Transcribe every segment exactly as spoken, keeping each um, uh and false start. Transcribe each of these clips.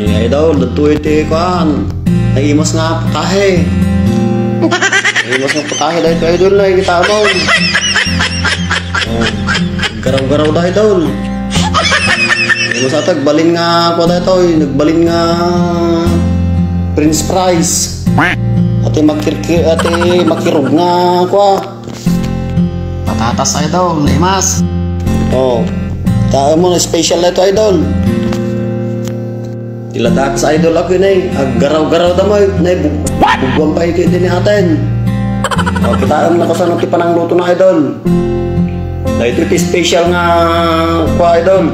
Eh, idol, dagitoy ti kuan. Naimas nga putahe. Naimas nga putahe dagitoy, idol, nakikita mo. Oh, garaw-garaw da, idol. Naimas ata, nagbalin nga, kuan dagitoy, nagbalin nga French fries. Ati makirki-, ati makirog nga, kuan. Patatas, idol, naimas. Oh. Taem mo, special na ito, idol. Ti ladakas, idol, ako, nay, aggaraw-garaw da mo, nay, bug-, bugwan pa iti, iti ni aten. Oh, kitaem na kasano ti panangluto na, idol. Na ito ti special nga, kuan, idol.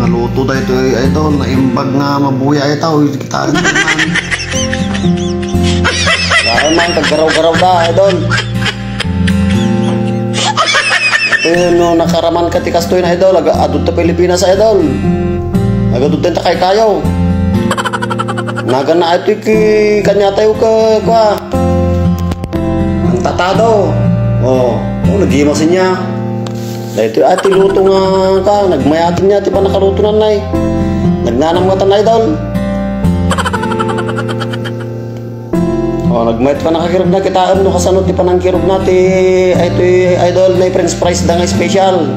Naluto dagitoy, idol, naimbag nga mabuya ito, kitaem na man. Kitaem man, aggaraw-garaw da, idol. Eh, no nakaraman ka ti kastoy na, idol, aga-, adto ta Pilipinas, idol. Agadto ta kaykayo. Nagan na ito ki kanya tayo ka, kwa. Ang tatado. Oh, oh, nagimas niya. Dahil ito, ah, ti luto nga ka, nagmayatin niya, ti panakaluto na, nay. Nagnanam nga tan, idol. Oh, nagmayat pa nakakirog na kitaem no kasano ti panangkirog na ti, ay, ti idol na french fries da nga special.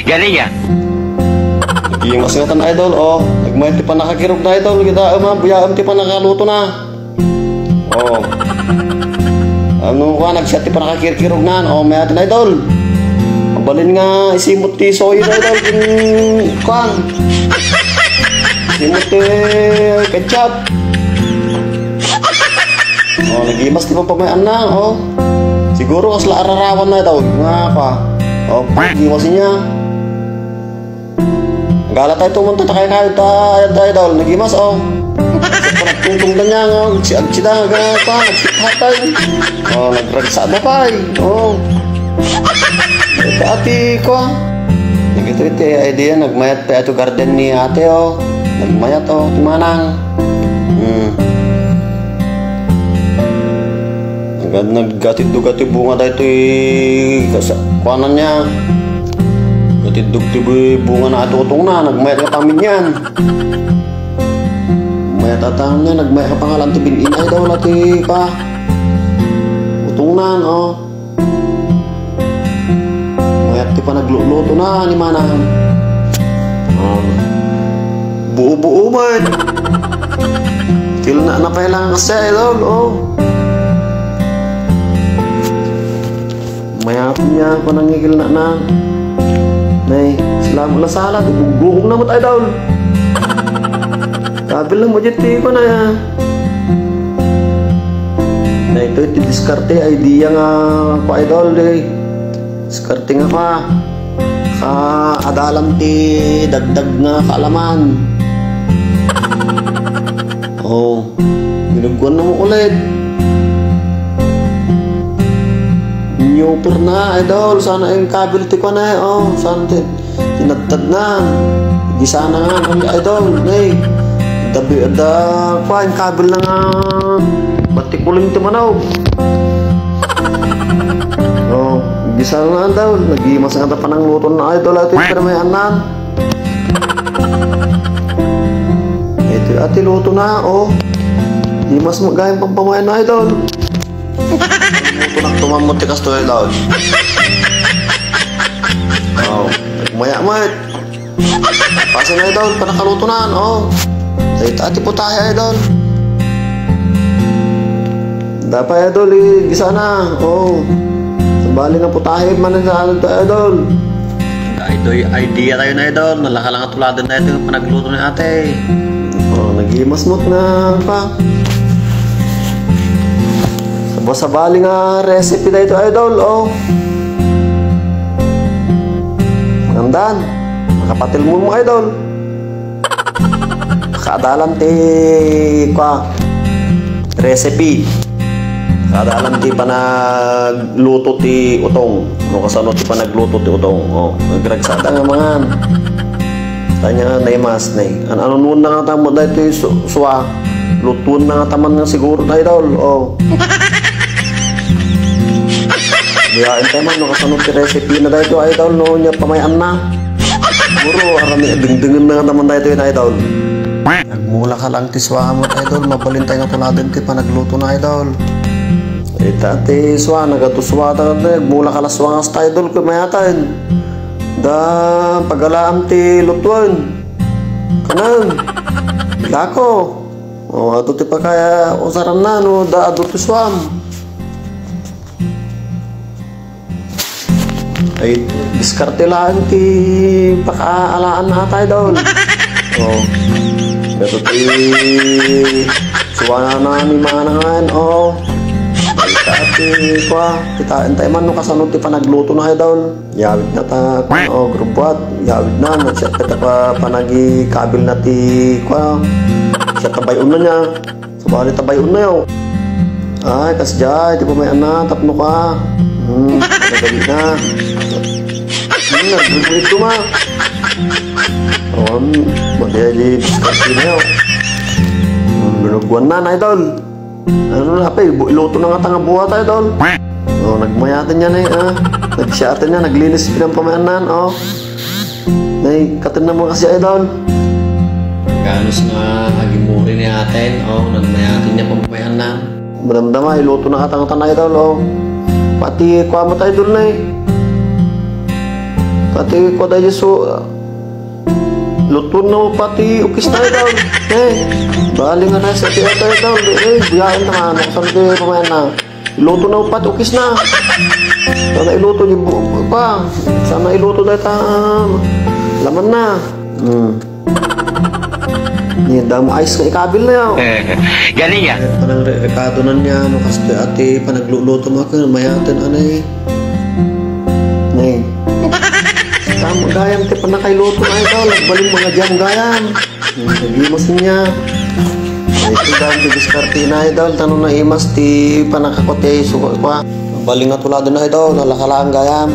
Galing, ah. Nagimas nga tan, idol, oh. Nagmayat ti panakakirog na, idol. Kitaem, ah, buyaem ti panakaluto na. Oh. Ano ka, nagsiat ti panakakirkirog na, oh, mayat na, idol. Mabalin nga isimot ti soy na, idol. Kun, kuan. Isimot ti ketchup. Oh, nagimas ti pampamayan na, oh. Siguro kasla ararawan na ito, nga pa. Oh, nagimas niya. Gala tayo tumunta ta kay kayo ta, ayan tayo, idol. Nagimas, oh. Sa panagtungtong na niya, oh. Si Agsida, nga pa, nagsikhatay. Oh, nagragsa na pa, eh. Oh. Ito, ate ko. Nagito iti idea, nagmayat pa ito garden ni ate, oh. Nagmayat, oh, ti manang. Hmm. Nag-, nagatiddog ti bunga daytoy kas-, kuanan niya. Gatiddog ti bu-, bunga na atutong na, nagmayat nga pamilyan. Mayat ata niya, nagmayat nga pangalan ti bin-in, ay daw, lati pa. Utong na, oh. Mayat ti panagluluto na ni Manang. Oh. Buo-buo man. Kilna na pay lang kasi, idol, oh. Mayat niya, panangikilna na. Nay, salamat na sala, gugong na mo tayo, idol. Kabil lang mo dyan, ti ko na, ya. Na ito, iti diskarte, idea nga, pa idol, eh. Diskarte nga pa. Ka, adalam ti dagdag nga kaalaman. Oh, ginugwan na mo ulit. New per na, idol. Sana yung kabil ti ko na, eh. Oh, sana ti Tinadtad na. Gisa na nga, ang idol, nay. Da, da, kuan, kabil na nga. Ba't ti kulim ti manok? Oh, gisa na nga daw. Nagimas nga ta panangluto na, idol. Ito yung pinamayan na. Ito, ati luto na, oh. Gimas mo gayam pampamayan na, idol. Luto na, tumamot ti kastoy, idol. Oh, maya, maya. Pasa na, idol, panakaluto na, oh. Dayta ti putahe, idol. Dapat, idol, eh, gisa na. Oh. Sabali na putahe, man sa ano to, idol. Idol, idea tayo na, idol. Nalaka lang at wala din na ito yung panagluto ni ate. Oh, nagimasmot na pa. Sabali nga recipe na ito, idol, oh. Nandan, nakapatil mo mo, idol. Kaadalan ti, kwa, recipe. Kaadalan ti panagluto ti utong. No kasano ti panagluto ti utong. Oh, nagragsada nga mangan. Tanya nga naimas na eh. An-, ano nun na nga tamo dahil ti su-, suwa. Lutuan na nga taman nga siguro tayo, idol. Oh. Buyain tayo man, no kasano ti recipe na dahil to, idol, no, niya pamayan na. Siguro, arami, dingdingenna nga naman daytoy na, idol. Agmulaka lang ti suam, idol. Mabalin tayo nga tuladen ti panaglutona, idol. Ita ti suam, nagatusua ta, agmulaka la suam kasta, idol, kung mayatan. Da, pagalaam ti lutuan. Kanan. Lako. O, ato ti pakaya usaranna, no, da, adu ti suam. Ay, diskarte laeng ti pakaalaan na atay, idol. O. Pero ti suana ni manangan, o. Balita ti, kwa, kitaan tayo man no kasano ti panagluto na, idol. Yawid na ta, kwa, o, grubuat. Yawid na, nagsiat ta pa, panagikabil na ti, kwa. Siya ta bay-on na niya. Sabali ta bay-on na yaw. Ay, kasdiay, ti pamay-anna, tapno ka. Hmm, madali na. Hmm, nagbubulit ko, ma. Awan, madali, diskarte na yaw. Hmm, binuguan na, na, idol. Ano na, pa, ibu-, iluto na nga tanga buhat, idol. O, nagmayaten niya na, eh, ah. Nagsiaten niya, naglinis pinang pamayanan, o. Nay, katen naman kasi, idol. Ganus nga agimuri ni aten, o, nagmayaten niya pamayanan. Madamdama, iluto na katang tan, idol, o. Pati, kwa mo tayo, idol, nay. Pati, kwa tayo, so, luto na pati ukis na, idol. Eh, bali nga nasa, ti, idol, idol. Eh, biyaan na nga, ano, sabi ko, pamayanan. Luto na upat, ukis na. Sana iluto ni bu-, bu-, pa. Sana iluto dayta, ah, laman na. Hmm. Ni damo ice nga ikabil na yaw. Galing ya. Panang re-, rekado na niya, no, kastoy ati, panagluluto mo ako, mayaten, anay. Nay. Tama, gayam, ti panakailuto na ikaw, nagbaling mga diyang gayam. Nagimas niya. Ay, ito dahil di diskarte na, idol. Tano na imas ti panakakot ay suko kwa. Baling nga tulado na, idol. Nalakalaan gayam.